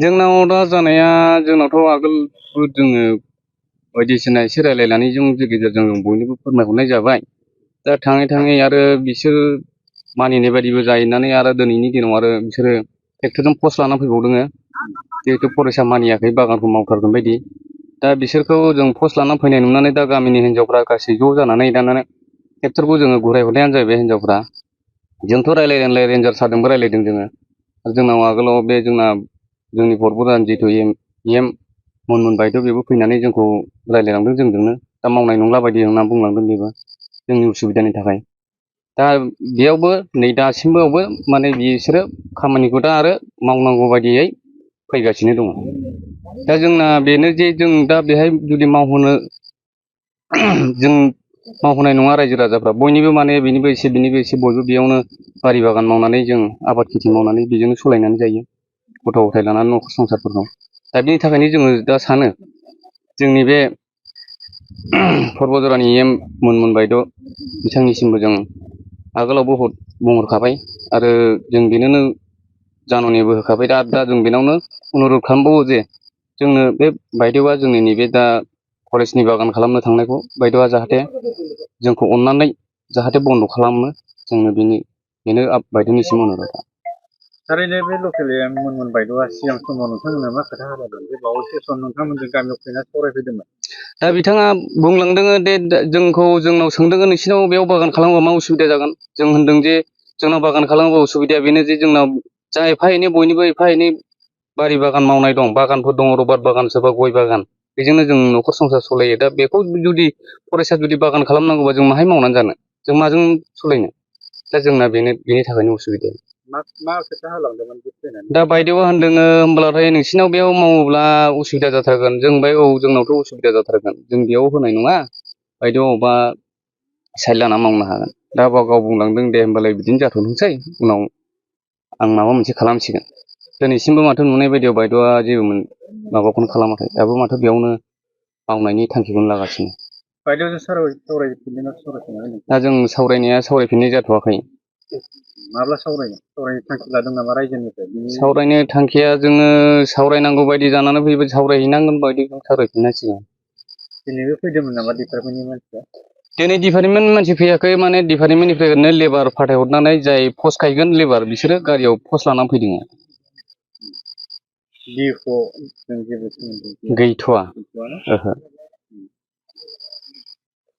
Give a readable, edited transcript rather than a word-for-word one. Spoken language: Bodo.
जोंनाव दा जानाया जोंनावथ' आगोलबो जोङो बायदिसिना एसे रायलायनानै जों गेजेरजों बयनोबो फोरमायहरनाय जाबाय। दा थाङै थाङै आरो बिसोर मानिनाय बायदिबो जाहैनानै आरो दिनैनि दिनाव आरो बिसोरो ट्रेक्टरजों पस्ट लाना फैबावदों। जिहेथु फरेस्टआ मानियाखै बागानखौ मावथारगोन बायदि। दा बिसोरखौ जों पस्ट लाना फैनाय नुनानै दा गामिनि हिनजावफ्रा गासै ज' जानानै दाना ट्रेक्टरखौ जोङो घुरायहरनायानो जाहैबाय हिनजावफ्रा। जोंथ' रायलाय रेन्जार सारजोंबो रायलायदों जोङो। जोंनाव आगोलाव बे जोंनि बरबुरानि जिथु EM मोन बायद' बेबो फैनानै जोंखौ रायलायलांदों जोंजोंनो। दा मावनाय नंला बायदि होनना बुंलांदों बेबो जोंनि उसुबिदानि थाखाय। दा बेयावबो नै दासिमबोआवबो माने बिसोरो खामानिखौ दा आरो मावनांगौ बायदियै फैगासिनो दङ। दा जोंना बेनो जे जों दा बेहाय जुदि मावहोनो जों मावहोनाय नङा रायजो राजाफ्रा बयनिबो माने बेनिबो एसे बयबो बेयावनो बारि बागान मावनानै जों आबाद खेथि मावनानै बेजोंनो सलायनानै जायो। गथ' गथाय लानानै न'खर संसारफोरखौ। दा बिनि थाखायनो जोङो दा सानो जोंनि बे पर्बतझरानि EM मोन बायद' बिथांनिसिमबो जों आगोलाव बहुद बुंहरखाबाय आरो जों बेनोनो जान'निबो होखाबाय। दा जों बेनावनो अनुरद खालामबावो जे जोंनो बे बायद'आ जोंनि नैबे दा फरेस्टनि बागान खालामनो थांनायखौ बायद'आ जाहाथे जोंखौ अननानै जाहाथे बन्द' खालामो। जोंनो बेनो बायद'निसिम अनुरदआ। थारैनो बे लकेल EM मोन बायद'आ सिगां समाव नोंथांमोननो मा खोथा होलांदों जे बावैसो सम नोंथांमोनजों गामियाव फैना सावरायफैदोंमोन? दा बिथाङा बुंलांदों दे जोंनाव सोंदों नोंसिनाव बेयाव बागान खालामोबा मा उसुबिदा जागोन। जों होनदों जे जोंनाव बागान खालामोबा उसुबिदाया बेनो जे जोंनाव जा एफा एनै बयनिबो एफा एनै बारि बागान मावनाय दं, बागानफोर दङ, रबार बागान सोरबा गय बागान, बेजोंनो जों न'खर संसार सलायो। दा बेखौ जुदि फरेस्टआ जुदि बागान खालामनांगौबा जों माहाय मावनानै जानो, जों माजों सलायनो? दा जोंना बेनि थाखायनो उसुबिदाया। मा खोथा होलांदोंमोन बे फैनानै? दा बायद'आ होनदों होमब्लाथाय नोंसिनाव बेयाव मावोब्ला उसुबिदा जाथारगोन। जों औ जोंनावथ' उसुबिदा जाथारगोन, जों बेयाव होनाय नङा। बायद' अबेबा साइड लाना मावनो हागोन। दा गाव बुंलांदों दे होमबालाय बिदिनो जाथ'थोंसै, उनाव आं माबा मोनसे खालामसिगोन। दिनैसिमबो माथो नुनाय बायदियाव बायद'आ जेबो माबाखौनो खालामाखै। दाबो माथो बेयावनो मावनायनि थांखिखौनो लागासिनो। बायद'जों सावरायफिनदों ना सावरायफिनाखै? दा जों सावरायफिननाय जाथ'वाखै। माब्ला सावरायनो थांखि लादों नामा रायजोनिफ्राय? सावरायनो थांखिया जोङो सावरायनांगौ बायदि जानानै फैबाय, सावरायहैनांगोन बायदि सावरायफिननांसिगोन। दिनैबो फैदोंमोन नामा डिपार्टमेन्टनि मानसिया? दिनै डिपार्टमेन्टनि मानसि फैयाखै। माने डिपार्टमेन्टनिफ्राय ओरैनो लेबार फाथायहरनानै जाय पस्ट गायगोन लेबार बिसोरो गारियाव पस्ट लानानै फैदों। DFO जों जेबो सोमोन्दो गैथ'वा। ओहो।